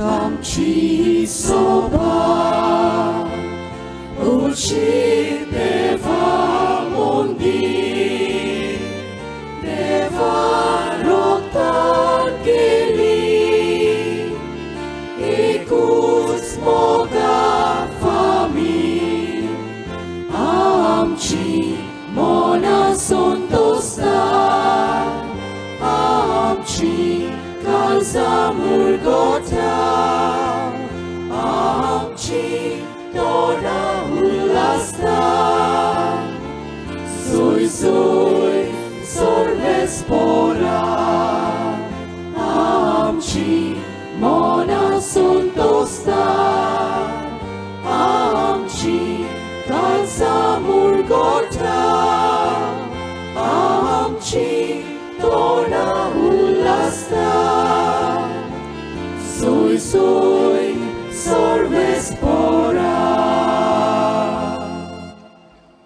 आमची सोबा उची देवा मंदीर देवा रोगतान केली एकूच मोगा फामील आमची मना संतोषता आमची काळजा मुरगोता आमची तोरा उल्हासता सोय सोय सर्वेस्पोरा आमची मना संतोषता आमची काळजा मुरगोता आमची तोरा उल्हासता सोय सोय सर्वेस्पोरा.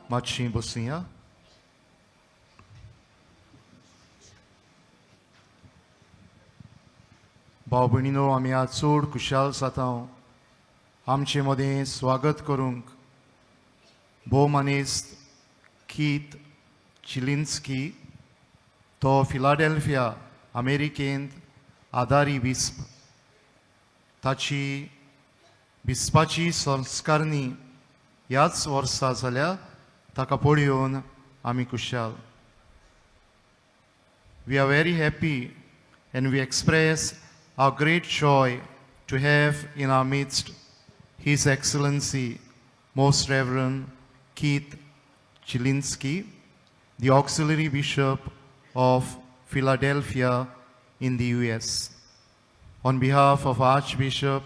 मातशी बसुया. भाव भयणीनो, आमी आज चड खुशाल जाता आमचे मदें स्वागत करूंक भोव मानेस्त कीत चिलिन्स्की. तो फिलाडेल्फिया अमेरिकेंत आदारी बिस्प. ताची बिस्पाची संस्कारणी ह्याच वर्सा जाल्या. ताका पळोवन आमी खुशाल. We are very happy and we express our great joy to have in our midst His Excellency Most Reverend Keith Chilinski, the Auxiliary Bishop of Philadelphia in the US. On behalf of Archbishop,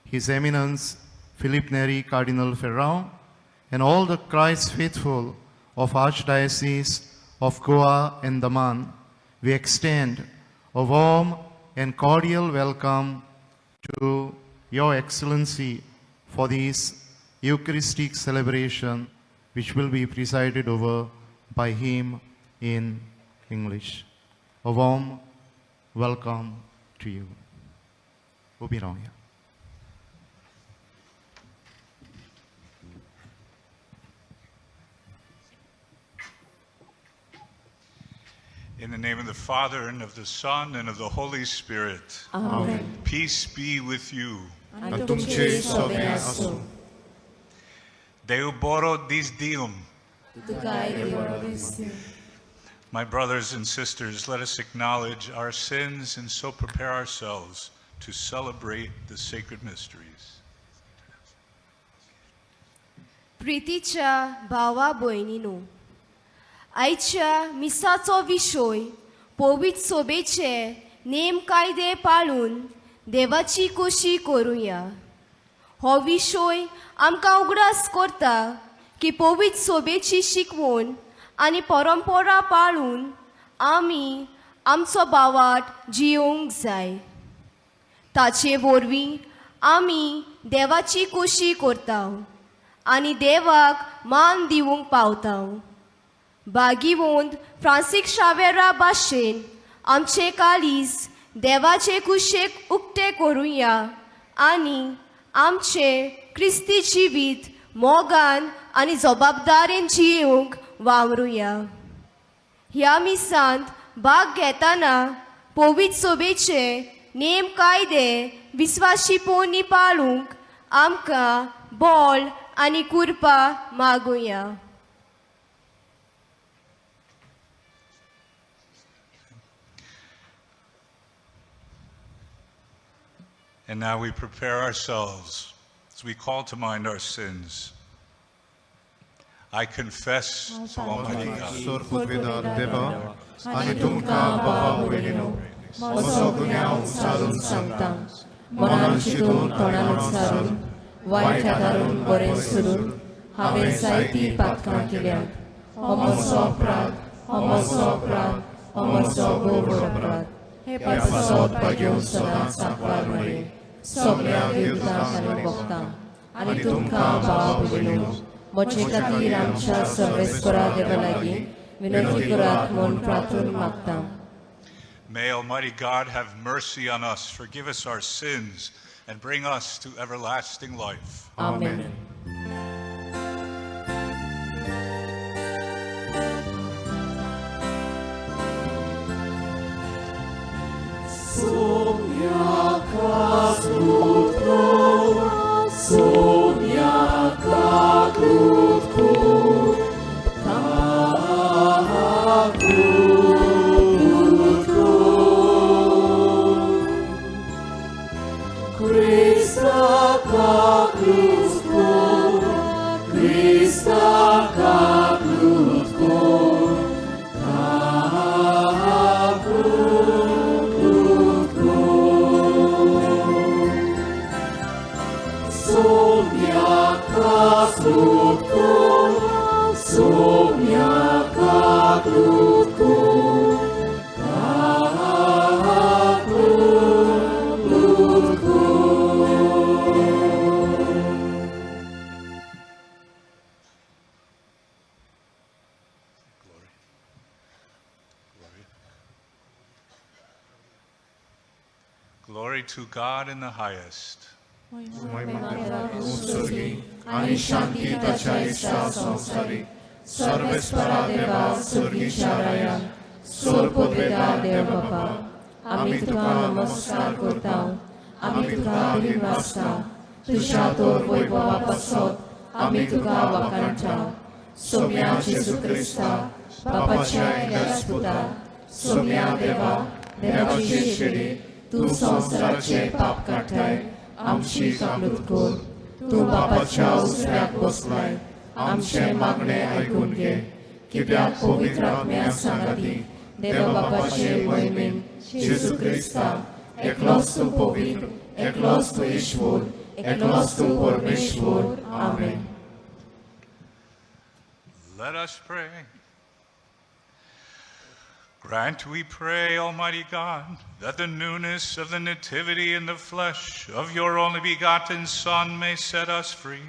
His Eminence Philip Neri Cardinal Ferrao, and all the Christ faithful of Archdiocese of Goa and Daman, we extend a warm and cordial welcome to Your Excellency for this Eucharistic celebration, which will be presided over by him in English. A warm welcome to you. उबी रावया. In the name of the Father, and of the Son, and of the Holy Spirit. Amen. Peace be with you. आनी तुमचे सोबे आसूं. Deo boro dis Deum. तुकाय देव दिसूं. My brothers and sisters, let us acknowledge our sins and so prepare ourselves to celebrate the sacred mysteries. प्रितीच्या भावा भयणीनो, आयच्या मिसाचो विशय पवित्र सोबेचे नेम कायदे पाळून देवाची खोशी करुया. हो विशय आमकां उगडास करता की पवित्र सोबेची शिकवण आनी परंपरा पाळून आमी आमचो भावार्थ जियोंक जाय. ताचे वरवीं आमी देवाची खोशी करता आनी देवाक मान दिवंक पावता. भागीवंत फ्रांसीक शावेरा भाशेन आमचे काळीज देवाचे कुशेक उक्ते करुया आनी आमचे क्रिस्ती जिवीत मोगान आनी जबाबदारेन जियोंक वावरुया. ह्या मिसांत भाग घेतना पवित्र सोबेचे नेम कायदे विस्वाशीपणी पाळूंक आमकां बळ आनी कृपा मागुया. And now we prepare ourselves as we call to mind our sins. I confess to Almighty God सोरपुतवेदार देवा आनी तुमकां भावा भयणीनो म्हजो गुन्यांव उचारून सांगता, मनान चिंतून तोंडान उच्चारून, वायट आदारून बरें सोडून हांवें जायतीं पातकां केल्यात. हो म्हजो अपराध, हो म्हजो अपराध, हो म्हजो भोव व्हड अपराध. हे पासत भाग्योवन सदांच सांकवार मरे, सगळ्या देवतांक आनी भक्तांक आनी तुमकां भावा भयणीनो म्हजे खातीर आमच्या सर्वेस्परा देवा लागीं विनंती करात म्हूण प्रार्थून मागता. May Almighty God have mercy on us, forgive us our sins, and bring us to everlasting life. Amen. Glory. Glory. Glory to God in the highest. महिमा उत्सर्गी आणि शांती ताच्या इश्टा संवसारी सर्वेस्परा देवा स्वर्गीच्या राया सोर पदवेदार देव बापा आमी तुका नमस्कार करता, आमी तुका अभिवासता, तुज्या तोर वैभवा पासत आमी तुका वाखाणटा. सोम्या जेजू क्रिस्ता बापाच्या एकल्याच पुता, सोम्या देवा देवाची शेडी, तूं संवसाराचे पाप काडटाय, आमची कामलूत कर. तूं बापाच्या उजव्याक बसलाय, आमचें मागणें आयकून घे. कित्याक पवित्र आत्म्या सांगाती देवा बापाचे महिमेन जेजू क्रिस्ता एकलोच तूं पवित्र, एकलोच तूं ईश्वर, एकलोच तूं परमेश्वर. आमेन. Let us pray. Grant, we pray, Almighty God, that the newness of the nativity in the flesh of your only begotten Son may set us free.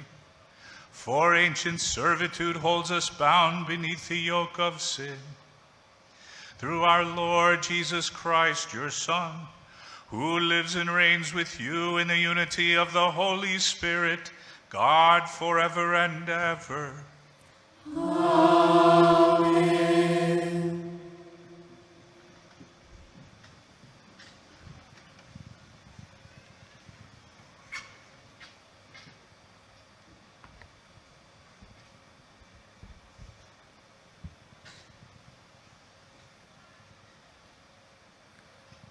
For ancient servitude holds us bound beneath the yoke of sin. Through our Lord Jesus Christ, your Son, who lives and reigns with you in the unity of the Holy Spirit, God forever and ever.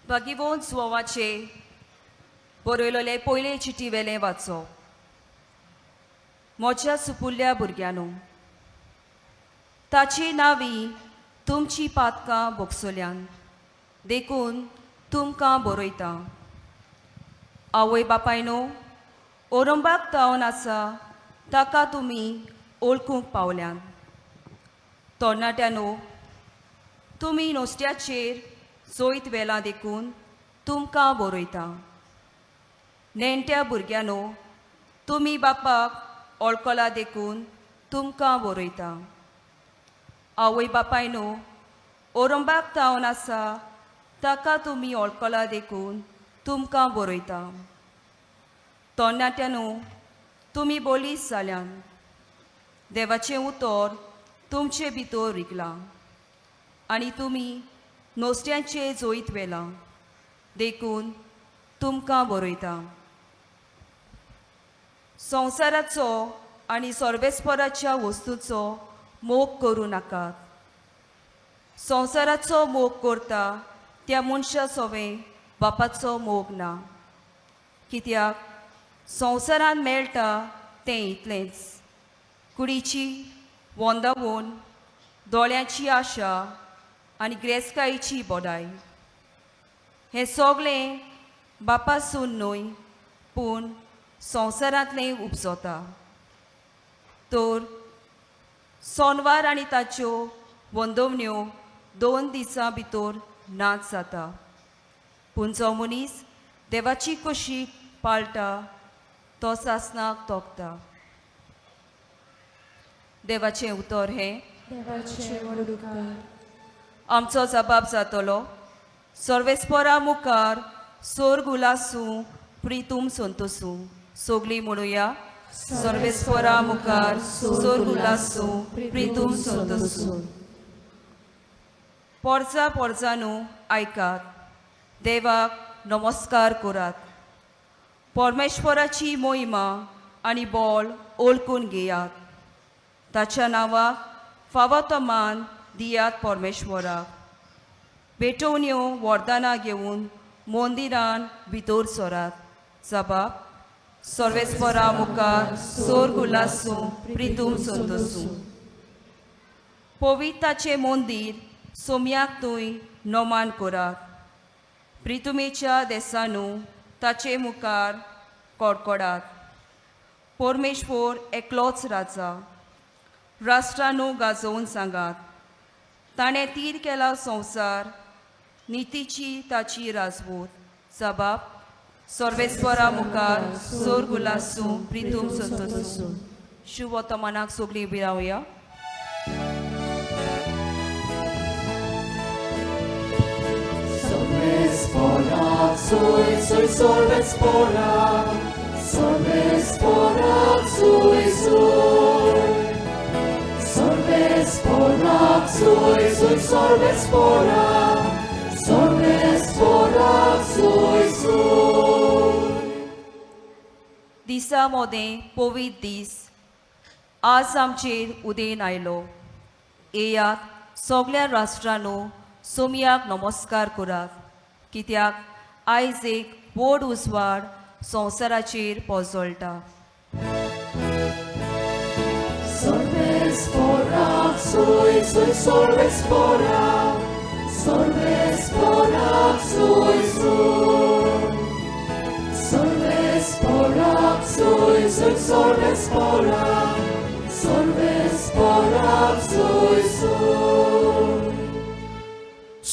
भागीवंत सुवाचे बरयलोले पयले चिटी वेलें वाचो. म्हज्या सुपुल्ल्या भुरग्यांनो, ताची नांवी तुमची पातकां भोगसल्यान देखून तुमकां बरयता. आवय बापायनो, ओरंबाक तावन आसा ताका तुमी ओळखूंक पावल्यान. तरणाट्यांनो, तुमी नुस्त्याचेर जैत वेलां देखून तुमकां बरयता. नेणट्या भुरग्यांनो, तुमी बापाक ओळखला देखून तुमकां बरयता. आवय बापायनो, ओरंबाक तावन आसा ताका तुमी ओळखला देखून तुमकां बरयता. तरणाट्यांनो, तुमी बोलीस जाल्यान, देवाचें उतर तुमचे भितर रिगलां आनी तुमी नुस्त्यांचे जैत वेलां देखून तुमकां बरयता. संवसाराचो आनी सर्वेस्पराच्या वस्तूचो मोग करूं नाकात. संवसाराचो मोग करता त्या मनशा सवें बापाचो मोग ना. कित्याक संवसारान मेळटा तें इतलेंच, कुडीची वंदावून, दोळ्यांची आशा आनी ग्रेस्कायेची बोडाय. हें सगळें बापासून न्हय पूण संवसारांतलें उपजता. तर सोनवार आनी ताच्यो वंदवण्यो 2 दिसां भितर नाच जाता. पूण जो मनीस देवाची कशी पाळटा तो सासनाक तोखता. देवाचें उतर हें देवाचे व्हड उपकार. आमचो जबाब जातलो. सर्वेस्परा मुखार सोर्ग उलासूं प्रितूम संतोसूं. सोगली म्हणुया, सर्वेस्परा मुखार सोर्ग उलासूं प्रितूम संतोसूं. पोरजा पोरजानू आयकात, देवाक नमस्कार करात. परमेश्वराची मोहिमा आनी बोल ओळखून घेयात. ताच्या नांवाक फावो तो मान दियात परमेश्वराक. भेटवण्यो वरदानां घेवन मंदिरान भितर सरात. जबाब सर्वेस्परा मुखार सोर्ग उलासूं प्रितूम संतोसूं. पविताचें मंदीर सोम्याक थंय नमान करात. प्रितुमेच्या देसानू ताचे मुखार कडकडात. परमेश्वर एकलोच राजा. राष्ट्रानू गाजोवन सांगात, ताणें तीर केला संवसार, नितीची ताची राजवत. जबाब सर्वेस्परा मुखार सोर्ग उलासूं प्रितूम संतोसूं. शुभ वर्तमानाक सगळीं उबी रावया. Soi, soi, solves pora, solves pora, soi, soi. Solves pora, soi, soi, solves pora, solves pora, soi, soi. दिसा मोदें पवित्र दीस आज आमचेर उदेन आयलो. येयात सगल्या राष्ट्रांनो सोमयाक नमस्कार करात, कित्याक आयज एक व्हड उजवाड संवसाराचेर पोजोळटा. Solves pora, soi, soi, solves pora, solves pora, soi, soi. Solves pora, soi, soi, solves pora, solves pora, soi, soi.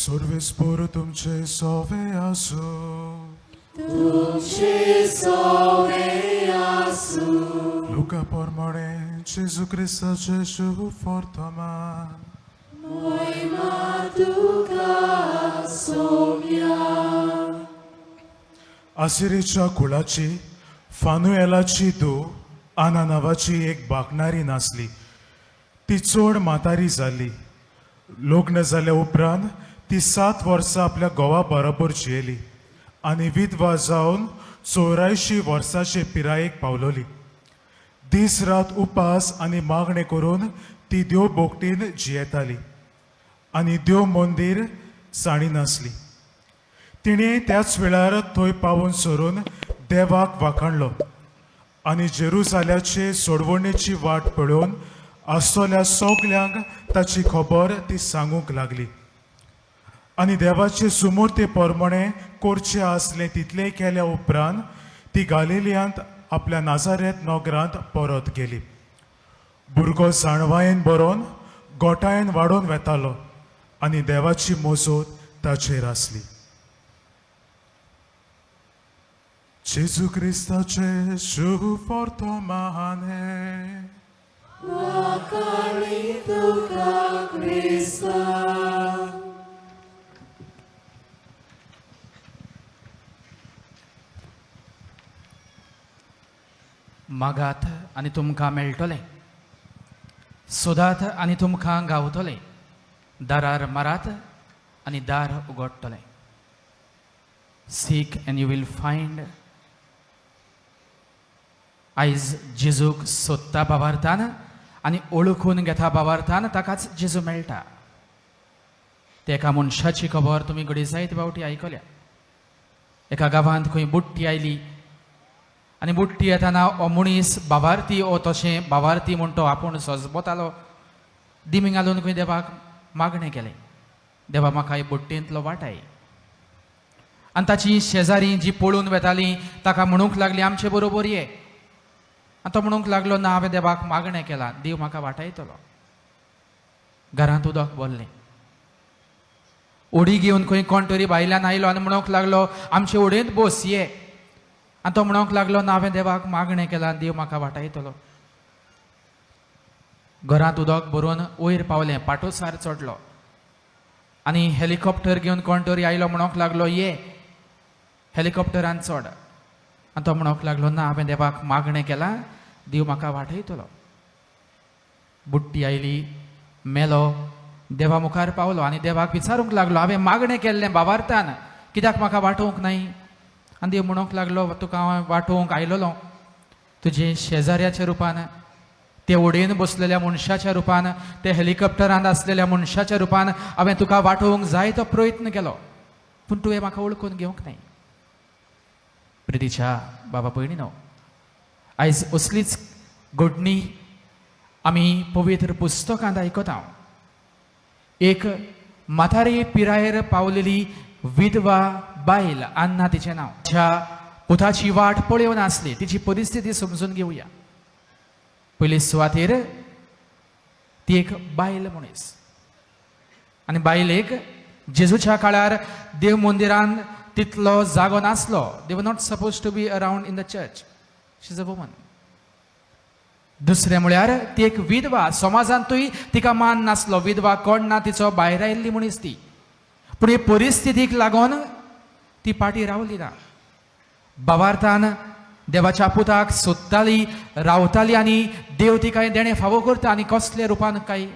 सर्वेस्पर तुमचे सोवे आसूं. तुमचे सोवे आसूं. लुका प्रमाणे जेजू क्रिस्ताचे शुभ वर्तमान. मोहिमा तुका सोम्या. आसिरीच्या कुळाची फानुएलाची धूव आना नांवाची एक बागणारी नासली. ती चड म्हातारी जाल्ली. लग्न जाल्या उपरांत ती 7 वर्सां आपल्या घोवा बरोबर जियेली आनी विधवा जावन 84 वर्सांचे पिरायेक पावलोली. दीस रात उपास आनी मागणें करून ती देव बोगटीन जियेताली आनी देव मंदीर साणिनासली. तिणें त्याच वेळार थंय पावून सरून देवाक वाखाणलो आनी जेरुजाल्याचे सोडवणेची वाट पळोवन आसतल्या सगल्यांक ताची खबर ती सांगूंक लागली. आनी देवाचे सुमूर्ते प्रमाणे करचें आसलें तितलें केल्या उपरांत ती गालिलियांत आपल्या नाजारेत नगरांत परत गेली. भुरगो जाणवायेन बरोवन गोठायेन वाडोवन वेतालो आनी देवाची मोजोत ताचेर आसली. जेजू क्रिस्ताचे शुभ वर्तमान हें. वाखाणी तुका क्रिस्ता. मागात आनी तुमकां मेळटलें, सोदात आनी तुमकां गावतलें, दारार मारात आनी दार उगडटलें. Seek and you will find. आयज जेजूक सोदता बाबार्थान आनी ओळखून घेता बाबार्थान ताकाच जेजू मेळटा. ते एका मनशाची खबर तुमी घडये जायते फावटी आयकल्या. एका गांवांत खंय बुट्टी आयली आनी बुट्टी येताना हो मनीस बाबार्थी, ओ तशें बाबार्थी म्हूण तो आपूण सजबतालो. दिमी घालून खंय देवाक मागणें केलें, देवा म्हाका हे बुट्टेंतलो वाटाय. आनी ताची शेजारी जी पळून वेताली ताका म्हणूंक लागली, आमचे बरोबर ये. आनी तो म्हणूंक लागलो, ना, हांवें देवाक मागणें केलां, देव म्हाका वाटायतलो. घरांत उदक भरलें. उडी घेवन खंय कोण तरी भायल्यान आयलो आनी म्हणूंक लागलो, आमचे उडयेंत बस ये. आनी तो म्हणूंक लागलो, ना, हांवें देवाक मागणें केलां, देव म्हाका वाटायतलो. घरांत उदक भरून वयर पावलें, पाटोसार चडलो. आनी हेलिकॉप्टर घेवन कोण तरी आयलो म्हणोंक लागलो ये हेलिकॉप्टरान चड. आनी तो म्हणोंक लागलो ना, हांवें देवाक मागणें केलां, देव म्हाका वाटयतलो. बुट्टी आयली, मेलो, देवा मुखार पावलो आनी देवाक विचारूंक लागलो हांवें मागणें केल्लें बाबार्थान, कित्याक म्हाका वाटोवंक नाय? आनी देव म्हणोंक लागलो तुका हांव वाटोवंक आयलोलो तुजे शेजाऱ्याच्या रुपान, ते ओडयेन बसलेल्या मनशाच्या रुपान, ते हेलिकॉप्टरांत आसलेल्या मनशाच्या रुपान हांवें तुका वाटोवंक जाय तो प्रयत्न केलो, पूण तुवें म्हाका वळखून घेवंक नाय. प्रितीच्या बाबा भयणीनो, आयज असलीच घडणी आमी पवित्र पुस्तकांत आयकता. एक म्हातारी पिरायेर पावलेली विधवा बायल आन्ना तिचें नांव, ज्या पुताची वाट पळोवन आसली. तिची परिस्थिती समजून घेवया. पयले सुवातेर ती एक बायल मनीस आनी बायलेक जेजूच्या काळार देव मंदिरान तितलो जागो नासलो. They were not suppose to be around in the church. She is a woman. दुसरें म्हळ्यार ती एक विधवा, समाजांतूय तिका मान नासलो. विधवा कोण ना तिचो, भायर आयिल्ली मनीस ती. पूण हे परिस्थितीक लागून ती फाटीं रावली ना. भावार्थान देवाच्या पुताक सोदताली, रावताली आनी देव तिका देणें फावो करता. आनी कसल्या रुपान काय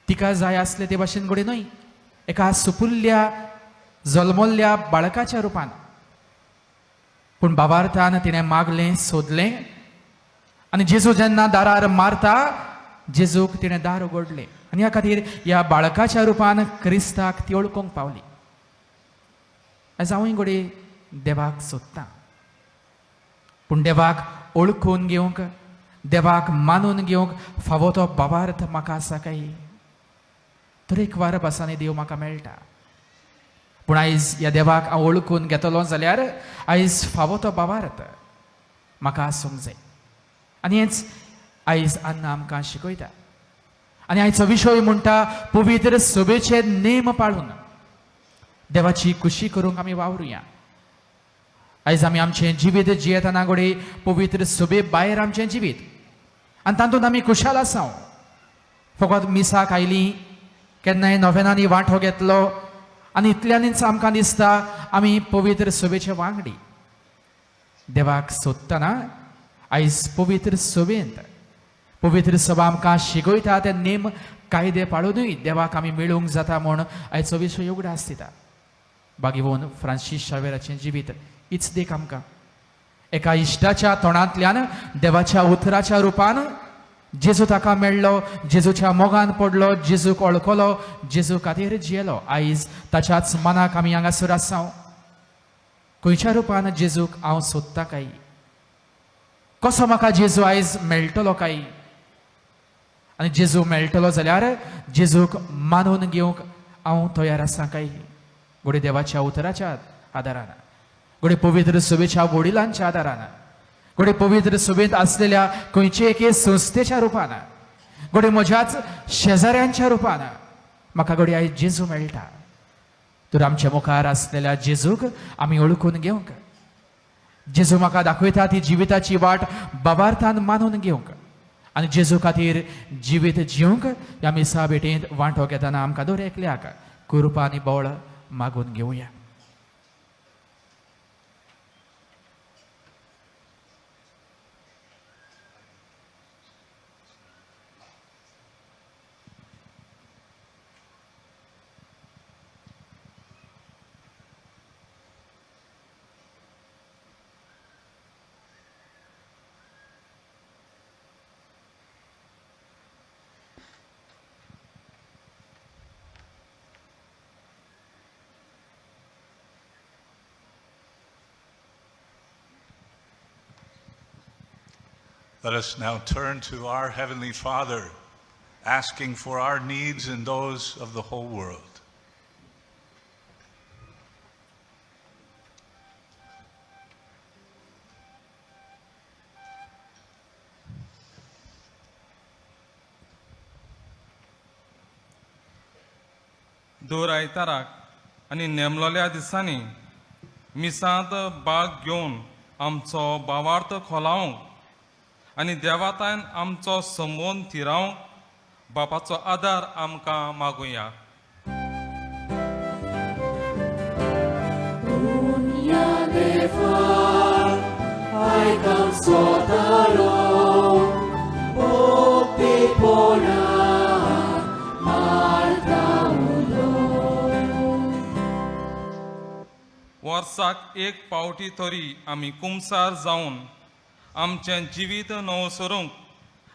तिका जाय आसले ते भाशेन घडये न्हय, एका सुपुल्ल्या जल्मल्ल्या बाळकाच्या रुपान. पूण भावार्थान तिणें मागलें, सोदलें आनी जेजू जेन्ना दारार मारता, जेजूक तिणें दार उगडलें आनी ह्या खातीर ह्या बाळकाच्या रुपान क्रिस्ताक ती वळखूंक पावली. आयज हांवूय घडये देवाक सोदतां, पूण देवाक वळखून घेवंक, देवाक मानून घेवंक फावो तो भावार्थ म्हाका आसा काय? तरेकवार भासांनी देव म्हाका मेळटा, पूण आयज ह्या देवाक हांव वळखून घेतलो जाल्यार आयज फावो तो भावार्थ म्हाका आसूंक जाय. आनी हेंच आयज आन्ना आमकां शिकयता. आनी आयचो विशय म्हणटा पवित्र सभेचे नेम पाळून देवाची खुशी करूंक आमी वावरुया. आयज आमी आमचें जिवीत जियेतना घडये पवित्र सभे भायर आमचें जिवीत आनी तातूंत आमी खुशाल आसा. फकत मिसाक आयली, केन्नाय नोवेनांनी वांटो घेतलो आनी इतल्यांनीच आमकां दिसता आमी पवित्र सभेचे वांगडी. देवाक सोदतना आयज पवित्र सभेंत पवित्र सभा आमकां शिकयता ते नेम कायदे पाळुनूय देवाक आमी मेळूंक जाता म्हूण आयचो विशय उगडास दिता. बागीवोन फ्रांसीस शावेराचें जिवीत हीच देख आमकां. एका इश्टाच्या तोंडांतल्यान देवाच्या उतराच्या रुपान जेजू ताका मेळ्ळो, जेजूच्या मोगान पडलो, जेजूक वळखलो, जेजू खातीर जियेलो. आयज ताच्याच मनाक आमी हांगासर आसा. खंयच्या रुपान जेजूक हांव सोदता काय? कसो म्हाका जेजू आयज मेळटलो काय? आनी जेजू मेळटलो जाल्यार जेजूक मानून घेवंक हांव तयार आसा काय? घडये देवाच्या उतराच्या आदारान, घडये पवित्र सभेच्या वडिलांच्या आदारान, घडये पवित्र सभेंत आसलेल्या खंयचे एके संस्थेच्या रुपान, घडये म्हज्याच शेजाऱ्यांच्या रुपान म्हाका घडये आयज जेजू मेळटा. तर आमच्या मुखार आसलेल्या जेजूक आमी वळखून घेवंक, जेजू म्हाका दाखयता ती जिविताची वाट बाबार्थान मानून घेवंक आनी जेजू खातीर जिवीत जिवंक ह्या मिसा भेटेंत वांटो घेतना आमकां दर एकल्याक कृपा आनी बळ मागून घेवया. Let us now turn to our Heavenly Father, asking for our needs and those of the whole world. दर आयताराक आनी नेमलोल्या दिसांनी मिसांत भाग घेवन आमचो भावार्थ खोलावंक आनी देवातान आमचो संबंद थिरावंक बापाचो आदार आमकां मागुया. आमचो ताळो भक्तीपणा मारता उलो. वर्साक एक पावटी तरी आमी कुमसार जावन आमचें जिवीत नवसरूंक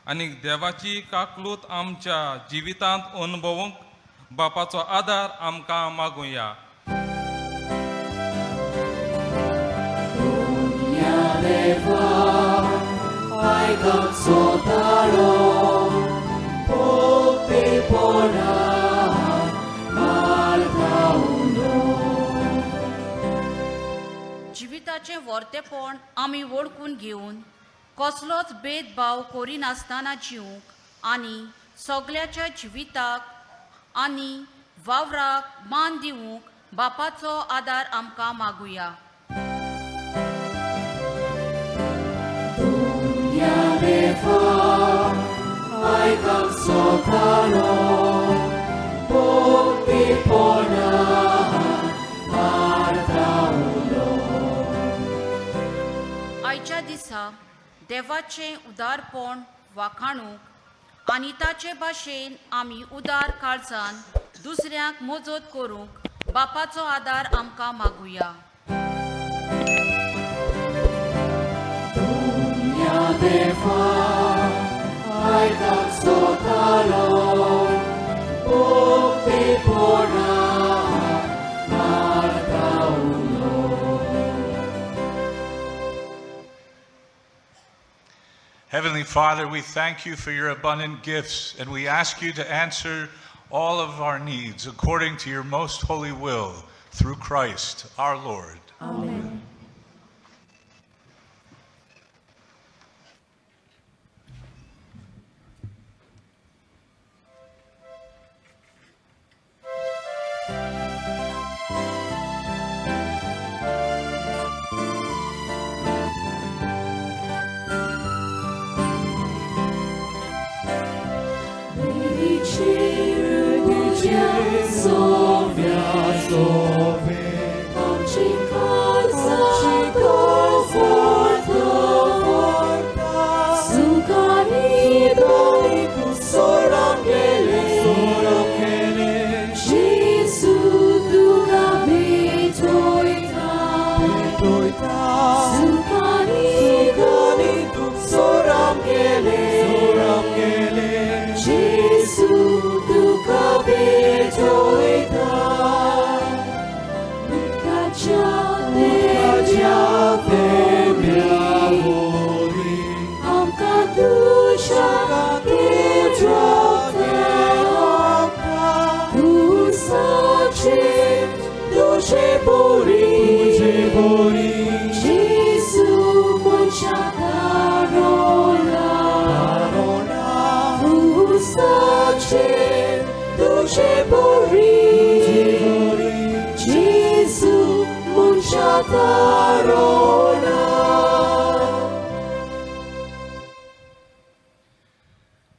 आनी देवाची काकलूत आमच्या जिवितांत अनुभवूंक बापाचो आदार आमकां मागुया. देवा आयक आमचो ताळो भक्तीपणा मारता उलो. जिविताचें वर्तेपण आमी वळखून घेवन कसलोच भेदभाव करिनासतना जिवंक आनी सगळ्याच्या जिविताक आनी वावराक मान दिवंक बापाचो आदार आमकां मागुया. दुनिया देवा आयक आमचो ताळो भक्तीपणा मारता उलो. आयच्या दिसा देवाचें उदारपण वाखाणूंक आनी ताचे भाशेन आमी उदार काळजान दुसऱ्यांक मजत करूंक बापाचो आदार आमकां मागुया. दुनिया देवा आयक आमचो ताळो भक्तीपणा मारता उलो. Heavenly Father, we thank you for your abundant gifts, and we ask you to answer all of our needs according to your most holy will, through Christ our Lord. Amen.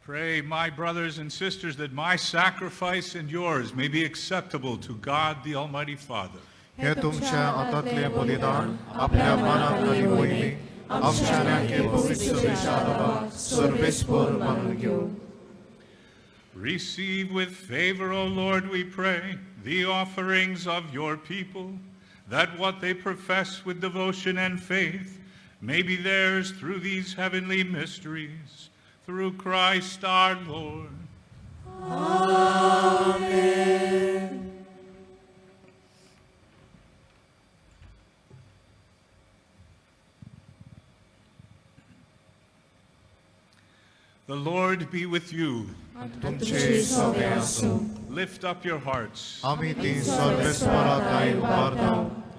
Pray, my brothers and sisters, that my sacrifice and yours may be acceptable to God the Almighty Father. हे तुमच्या हातांतलें बलिदान आपल्या मनात आनी मोहिमे आमच्या पवित्र सभेच्या आदाराक सर्वेस्पर मानून घेवं. Receive with favor, O Lord, we pray, the offerings of your people, that what they profess with devotion and faith may be theirs through these heavenly mysteries, through Christ our Lord. Amen. The Lord be with you. तुमचे सवे आसूं. Lift up your hearts. आमी ती सर्वेस्परा उबारता.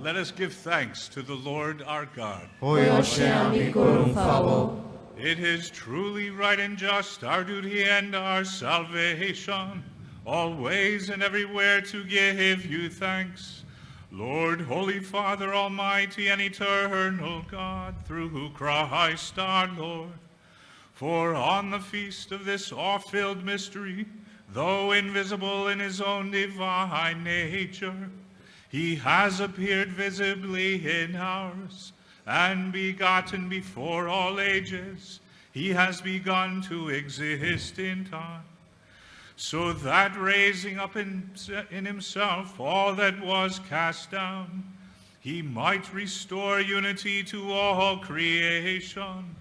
Let us give thanks to the Lord our God. होय अशें आमी करूंक फावो. It is truly right and just, our duty and our salvation, always and everywhere to give you thanks, Lord, Holy Father, Almighty and eternal God, through Christ our Lord. For on the feast of this awe-filled mystery, though invisible in his own divine nature, he has appeared visibly in ours, and begotten before all ages, he has begun to exist in time, so that raising up in himself all that was cast down, he might restore unity to all creation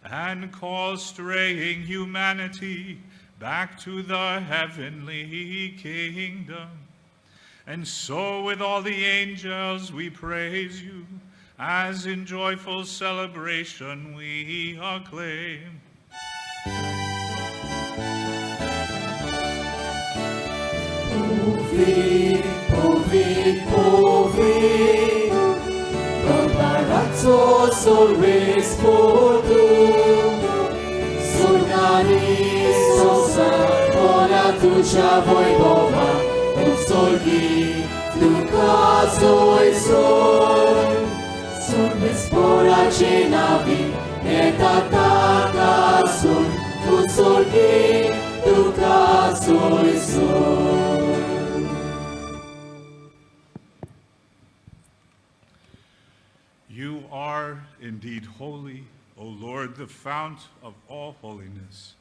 and call straying humanity back to the heavenly kingdom. And so with all the angels we praise you, as in joyful celebration we acclaim. Povit, povit, povit, Don solves potu, Surgani sosa, ora tucia vojbova, Sorgi, duca soi sol, Sorbes pora cenavi, et ataca sol, Tu sorgi, duca soi sol. You are indeed holy, O Lord, the fount of all holiness.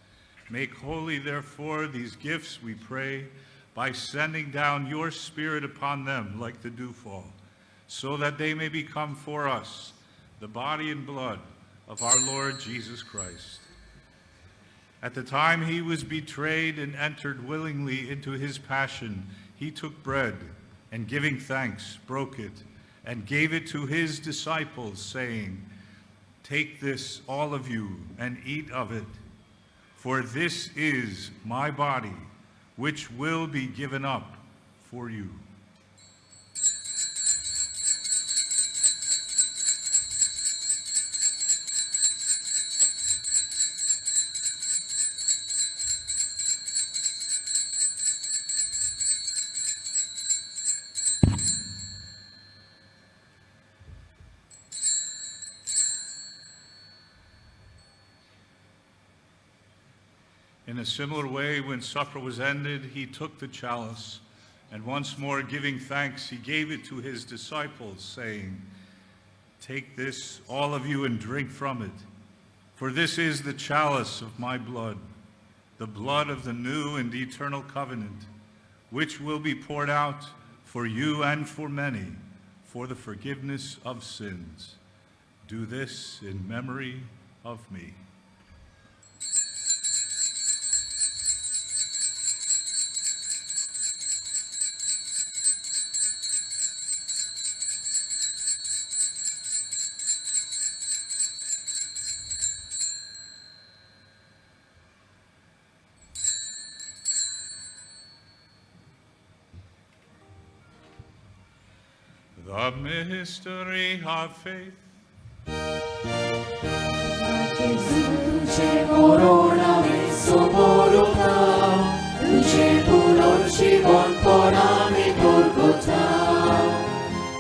Make holy, therefore, these gifts, we pray, by sending down your Spirit upon them like the dewfall, so that they may become for us the body and blood of our Lord Jesus Christ. At the time he was betrayed and entered willingly into his passion, he took bread and, giving thanks, broke it and gave it to his disciples, saying, "Take this, all of you, and eat of it, for this is my body, which will be given up for you." In a similar way, when supper was ended, he took the chalice, and once more giving thanks, he gave it to his disciples, saying, "Take this, all of you, and drink from it, for this is the chalice of my blood, the blood of the new and eternal covenant, which will be poured out for you and for many for the forgiveness of sins. Do this in memory of me." The mystery of faith. Duce corona soborota, duce puror porami Golgota,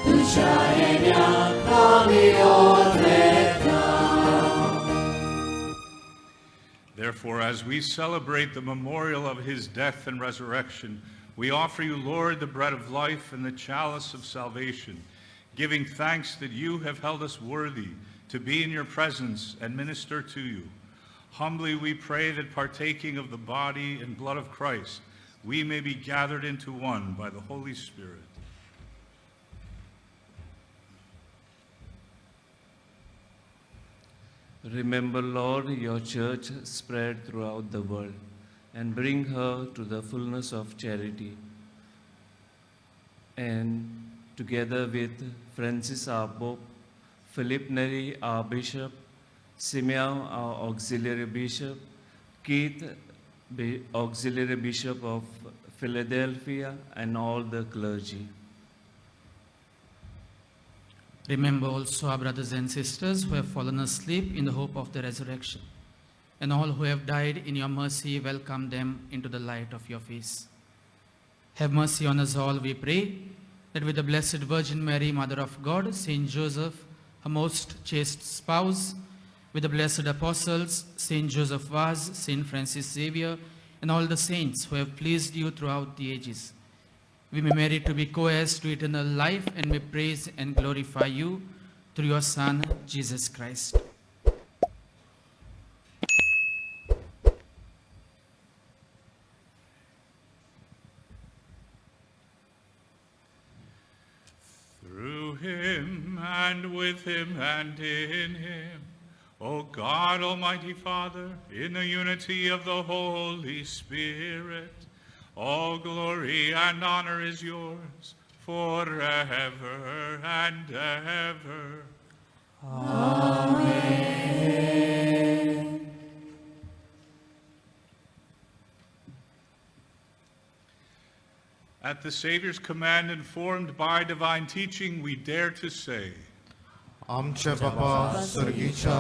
duce enia kami otreta. Therefore, as we celebrate the memorial of his death and resurrection, we offer you, Lord, the bread of life and the chalice of salvation, giving thanks that you have held us worthy to be in your presence and minister to you. Humbly we pray that, partaking of the body and blood of Christ, we may be gathered into one by the Holy Spirit. Remember, Lord, your church spread throughout the world, and bring her to the fullness of charity. And together with Francis our Pope, Philip Neri our Bishop, Simeon our Auxiliary Bishop, Keith, Auxiliary Bishop of Philadelphia, and all the clergy. Remember also our brothers and sisters who have fallen asleep in the hope of the resurrection, and all who have died in your mercy, welcome them into the light of your face. Have mercy on us all, we pray, that with the Blessed Virgin Mary, Mother of God, Saint Joseph, her most chaste spouse, with the blessed apostles, Saint Joseph Vaz, Saint Francis Xavier, and all the saints who have pleased you throughout the ages, we may merit to be co-heirs to eternal life and may praise and glorify you Through your Son, Jesus Christ. Through him, and with him, and in him, O God, Almighty Father, in the unity of the Holy Spirit, all glory and honor is yours forever and ever. Amen. At the Savior's command, informed by divine teaching, we dare to say, आमच्या बापा सर्गीच्या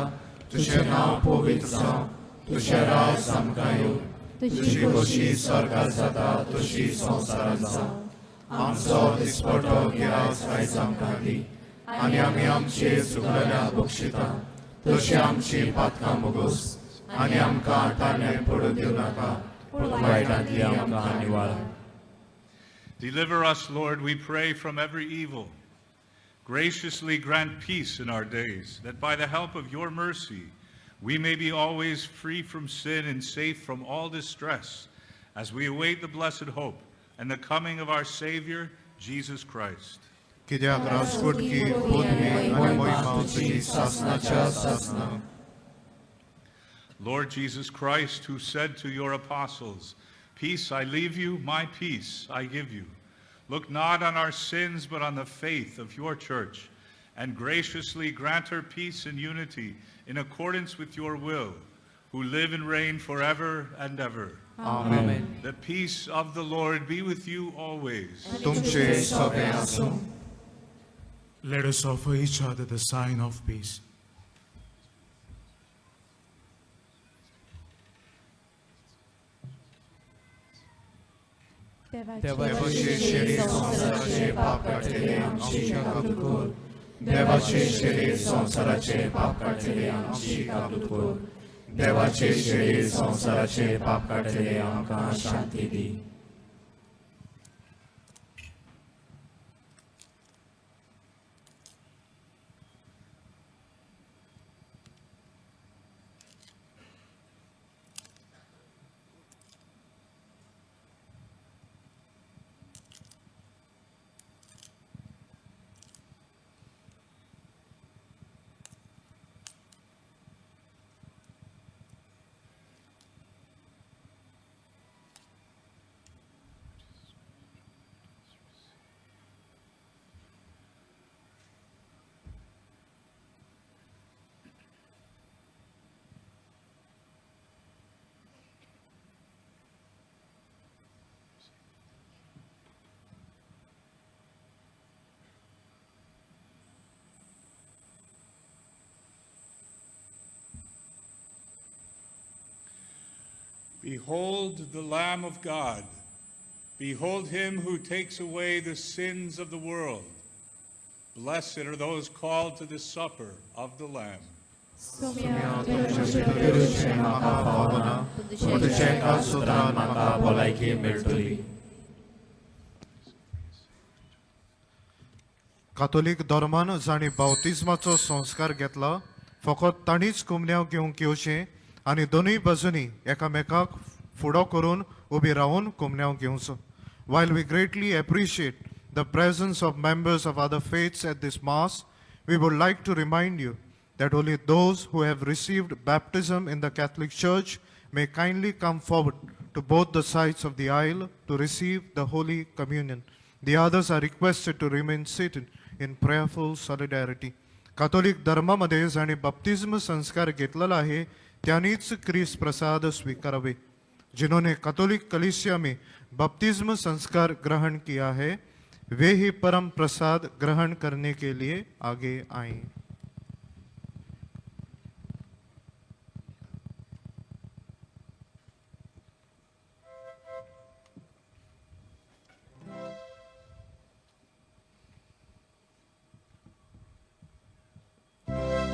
तुझें नांव पवित्र जावं, तुजें राज आमकां येवं, तुजी खोशी स्वर्गात जाता तशी संवसारात जावं. आमचो दिसपटो गिरास आयज आमकां दी आनी आमी आमचे चुकलेल्या बक्षिता तशी आमची पातकां मोगोस आनी आमकां ताणें पडूं दिवं नाका, पूण वायटांतली आमकां निवाळ. Deliver us, Lord, we pray, from every evil. Graciously grant peace in our days, that by the help of your mercy we may be always free from sin and safe from all distress, as we await the blessed hope and the coming of our Savior, Jesus Christ. कित्याक राजकोटकी पदवी आनी महिमा तुजी सासणाच्या सासणां. Lord Jesus Christ, who said to your apostles, Peace I leave you, my peace I give you. Look not on our sins, but on the faith of your church, and graciously grant her peace and unity in accordance with your will, who live and reign forever and ever. Amen. The peace of the Lord be with you always. तुमचे सगळे आसूं. Let us offer each other the sign of peace. देवाचे शरीर संवसाराचे पाप काडटले आमची काकूत कर. देवाचे शरीर संवसाराचे पाप काडटले आमची काकूत कर. देवाचे शरीर संवसाराचे पाप काडटले आमकां शांती दी. Behold the Lamb of God. Behold him who takes away the sins of the world. Blessed are those called to the supper of the Lamb. तुमचे भितरूचें म्हाका फावना, पूण तुजें काळसुत्रान म्हाका भलायकी मेळटली. कातोलीक धर्मान जांणी बाप्तिज्माचो संस्कार घेतला फकत तांणीच कुमन्यांव घेवंक येवचें आनी दोनूय बाजूंनी एकामेकाक फुडो करून उबी रावन कुमन्यांव घेवचो. While we greatly appreciate the presence of members of other faiths at this Mass, we would like to remind you that only those who have received baptism in the Catholic Church may kindly come forward to both the sides of the aisle to receive the Holy Communion. The others are requested to remain seated in prayerful solidarity. Catholic धर्मामध्ये जांणी बाप्तिज्म संस्कार घेतलेला आहे त्यांनीच क्रिस प्रसाद स्वीकारावे. जिन्होंने Catholic कलीसिया में बपतिस्म संस्कार ग्रहण किया है वे ही परम प्रसाद ग्रहण करने के लिए आगे आएं. Amen.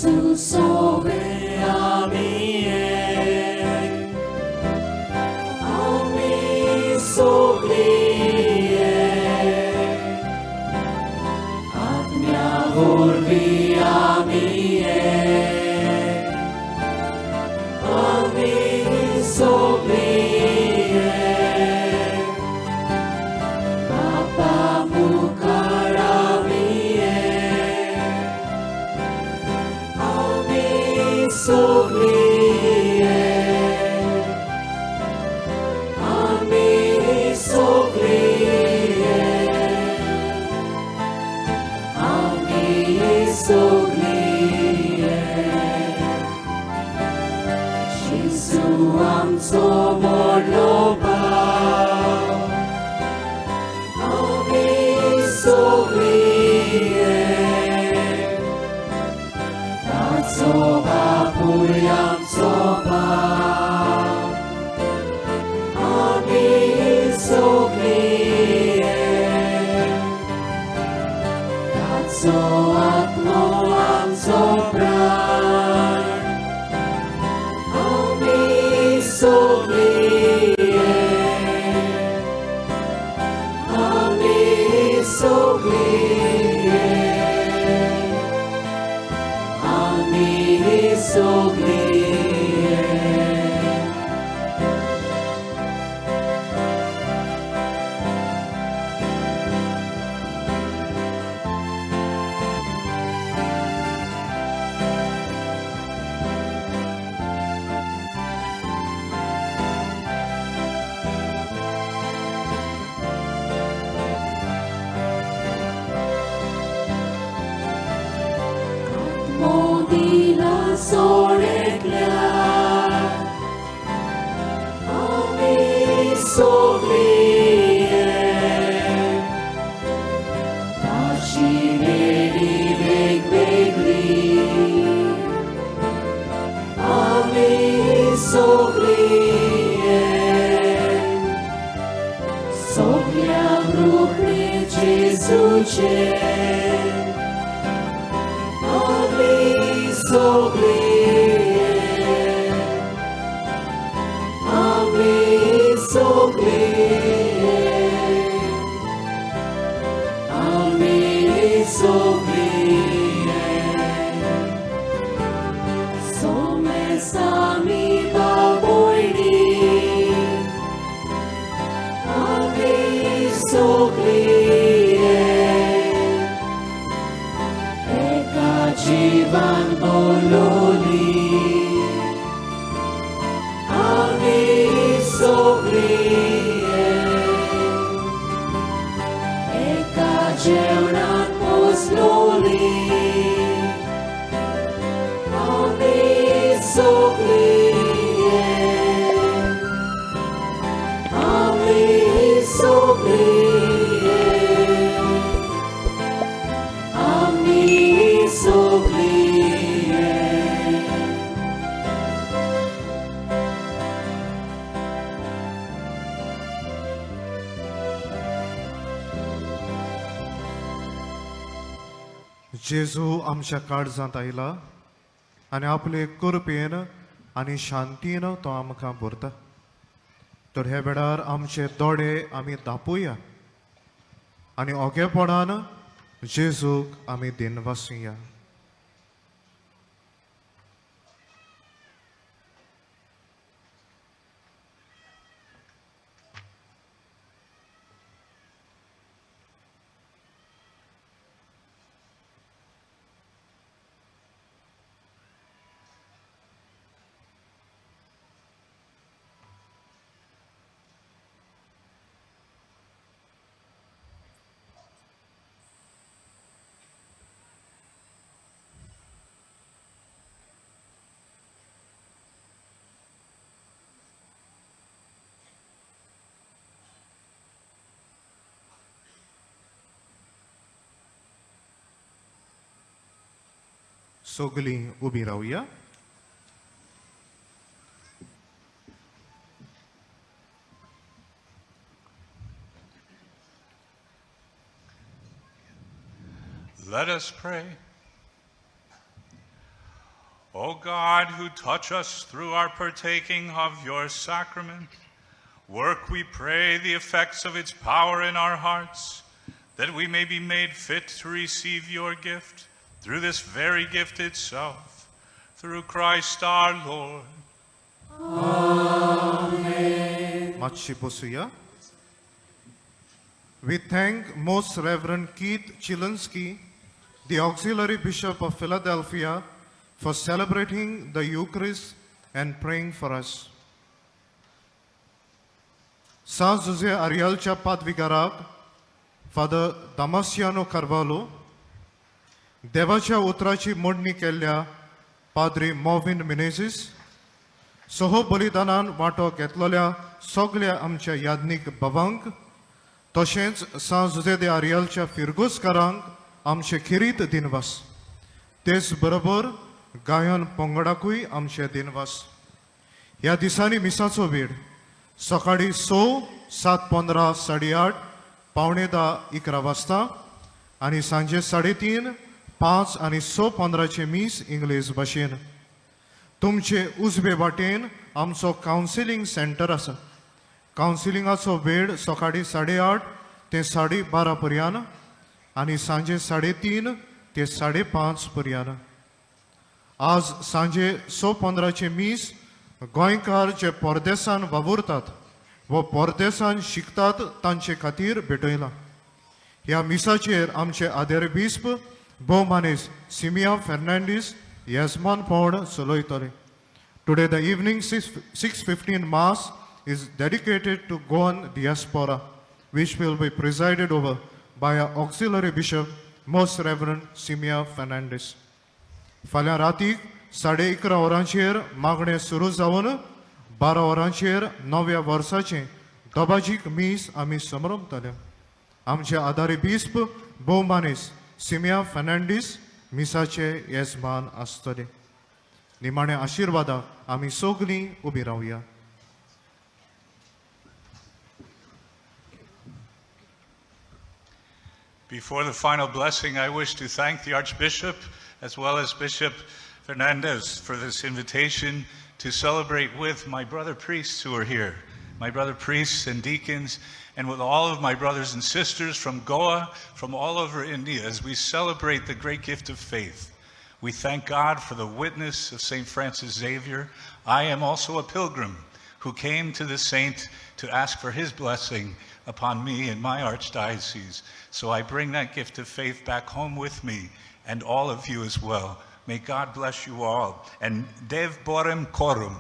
जेजू सोवे आमी एक, आमी सगळीं एक, आत्म्या वरवीं आमी एक, आमी सगळीं एक, बापा मुखार आमी एक, आमी सगळीं एक, आमी सगळीं एक, आमी सगळीं एक. जेजू आमचो व्हडलो भाव, आमी सगळीं एक, ताचो बापूय आमचो भाव, आमी सगळीं एक, ताचो आत्मो आमचो प्राण, आमी सगळीं एक, आमी सगळीं एक, आमी सगळीं एक. मोदीला सोडकल्या आमी सगळीं एक, ताची वेडी वेगवेगळी, आमी सगळीं एक, सगळ्यांक रुपणे जेजूचें, आमी सगळीं एक, आमी सगळीं एक, आमी सगळीं एक. सोमेसामी बाबोयणी, आमी सगळीं एक, एका जीवन बोलोली, आमी सगळीं एक, एका जेवणात पोसलोली, आमी सगळीं एक, आमी सगळीं एक, आमी सगळीं एक. जेजू आमच्या काळजांत आयला आनी आपले कृपेन आनी शांतीन तो आमकां भरता. तर हे वेळार आमचे दोळे आमी दापुया आनी ओगेपणान जेजूक आमी दिनवासुया. सगळीं उबी रावया. Let us pray. O God, who touch us through our partaking of your sacrament, work, we pray, the effects of its power in our hearts, that we may be made fit to receive your gift through this very gift itself, through Christ our Lord. मातशी बसुया. We thank Most Reverend Keith Chilinski, the Auxiliary Bishop of Philadelphia, for celebrating the Eucharist and praying for us. San Jose आरियलच्या पादविगाराक father Damasiano Carvalho, देवाच्या उतराची मोडणी केल्ल्या पाद्री मोविन मिनेझीस, सह बलिदानान वांटो घेतलेल्या सगल्या आमच्या याज्ञीक बाबांक, तशेंच सांत जुझे दे आरियलच्या फिरगोजकारांक आमचे खेरीत दिनवास. तेच बरोबर गायन पंगडाकूय आमचे दिनवास. ह्या दिसांनी मिसाचो वेळ सकाळी 6, 7:15, 8:30, 9:45, 11 वाजता आनी सांजे 3:30, 5 आनी 6:15 मीस इंग्लीश भाशेन. तुमचे उजवे वाटेन आमचो कावन्सिलींग सेंटर आसा. कावन्सिलिंगाचो वेळ सकाळी 8:30 ते 12:30 पर्यंत आनी सांजे 3:30 ते 5:30 पर्यंत. आज सांजे 6:15 मीस गोंयकार जे परदेसान वावुरतात व परदेसान शिकतात तांचे खातीर भेटयलां. ह्या मिसाचेर आमचे आदेर बिस्प भोवमानेस सिमिया Fernandes येजमानपण चलयतले. Today the evening 6:15 Mass is dedicated to Goan diaspora, which will be presided over by our Auxiliary Bishop, Most Reverend Simia Fernandez. फाल्यां रातीक 11:30 वरांचेर मागणें सुरू जावन 12 वरांचेर नव्या वर्साचें दबाजीक मीस आमी समरमतले. आमचे आदारी बिस्प भोवमानेस सिमिया फर्नांडीस मिसाचे येजमान आसतले. निमाणे आशिर्वादाक आमी सगलीं उबी रावया. Before the final blessing, I wish to thank the Archbishop as well as Bishop Fernandez for this invitation to celebrate with my brother priests who are here, my brother priests and deacons, and with all of my brothers and sisters from Goa, from all over India, as we celebrate the great gift of faith. We thank God for the witness of St. Francis Xavier. I am also a pilgrim who came to the saint to ask for his blessing upon me and my archdiocese. So I bring that gift of faith back home with me and all of you as well. May God bless you all. And Dev Borem Korum.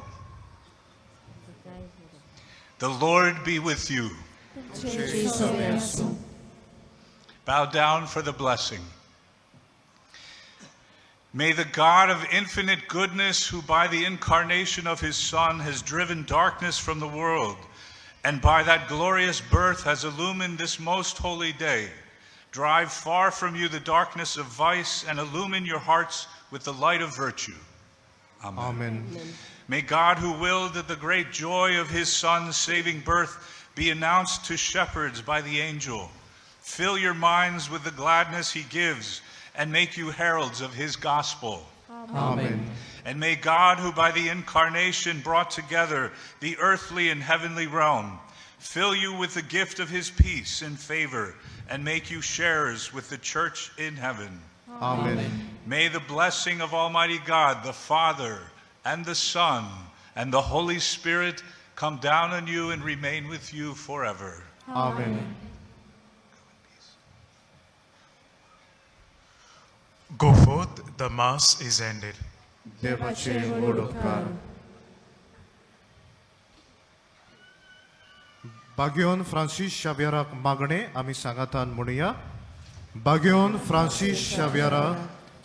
The Lord be with you. Bow down for the blessing. May the God of infinite goodness, who by the incarnation of his Son has driven darkness from the world, and by that glorious birth has illumined this most holy day, drive far from you the darkness of vice and illumine your hearts with the light of virtue. Amen. Amen. May God, who willed that the great joy of his Son's saving birth be announced to shepherds by the angel, fill your minds with the gladness he gives and make you heralds of his gospel. Amen. And may God, who by the incarnation brought together the earthly and heavenly realm, fill you with the gift of his peace and favor and make you sharers with the church in heaven. Amen. May the blessing of Almighty God, the Father, and the Son, and the Holy Spirit come down on you and remain with you forever. Amen. Go forth, the Mass is ended. देवाचे व्हड उपकार. बाग्योन Francis शाव्यराक मागणें आमी सांगातान म्हणुया. बाग्योन Francis शाव्यरा,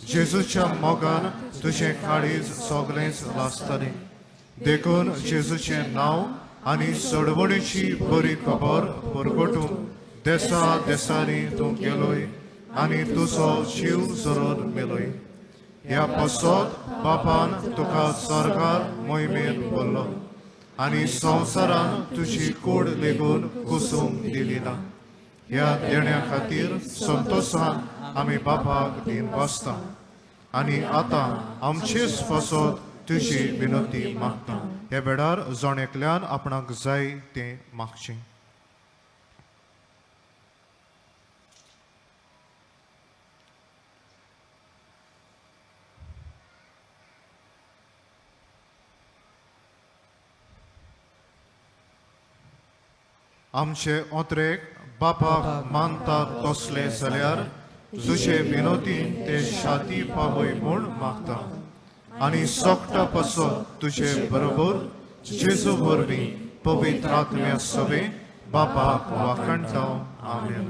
जेजूच्या मोगान तुजें काळीज सगळेंच लासतलें, देखून जेजूचें नांव आनी चळवळीची बरी खबर परगटूंक देसा देसांनी तूं गेलोय आनी तुजो जीव जरून मेलोय. ह्या पासत बापान तुका सरकार मोहिमेन बोल्लो आनी संवसारान तुजी कूड लेगून कुसूंक दिली ना. ह्या देण्या खातीर संतोशान आमी बापाक दिन बसता. आनी आतां आमचेच फसत तुजी विनंती मागता. ह्या वेळार जण एकल्यान आपणाक जाय तें मागचें. आमचे ओत्रेक बापाक मानता तसले जाल्यार तुजे विनोदीन ते शाती पावय म्हूण मागता आनी सोकटा पासत तुजे बरोबर जेजू वरवीं पवित्र आत्म्या सवे बापाक वाखाणटा. आमेन.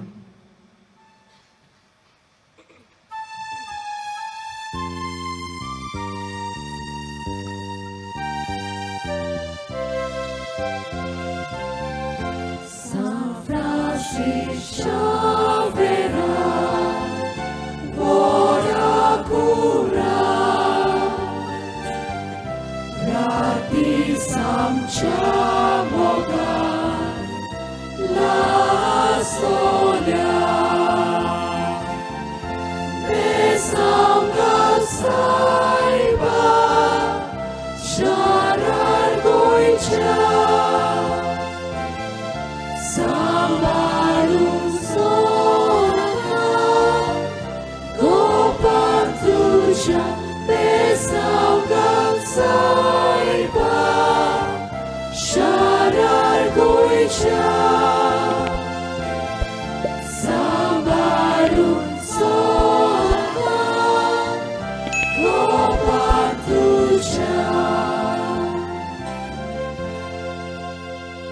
Sharar Goicha.